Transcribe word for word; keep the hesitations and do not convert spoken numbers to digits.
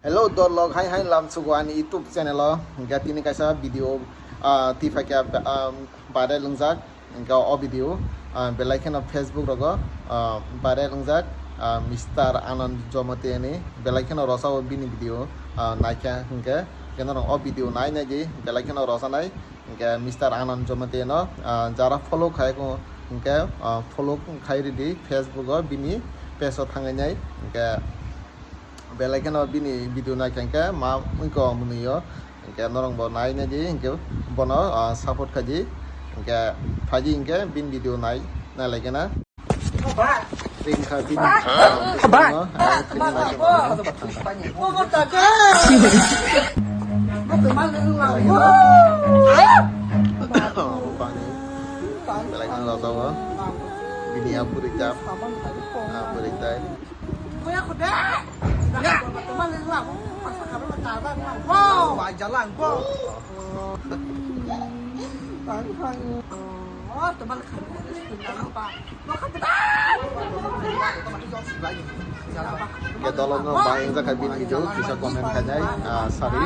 Hello dorlok, hai hai lamsugo ani YouTube channel o. Hingke tini kaisa video, ah, tiphai khe, ah, viral wngjak. Hingke o video, ah, belai kheno Facebook rogo, ah, viral wngjak, ah, Mister Anand Jamatia ni belai kheno rosao bini video, ah, naikha hingke, hingke norok o video nai nai di belai kheno rosa nai. Hingke Mister Anand Jamatia no, ah, jara follow khai ko, hingke, ah, follow khai ridi Facebook o bini page o thangai nai. Hingke belai kheno bini video nai khe hingke ma wngko mwnwi o. Hingke norok bo nai nai di, hingke bono, ah, support khai di. Hingke phaidi hingke bini video nai, nai lai khe na. Ring kha bini, ah, bini video no, ah, bini nai khe bono. Belai kheno rosao bini a bwrwi ta, a bwrwi tai. Ke dolok no bang jak bini video kisa comment khainai, ah, sari.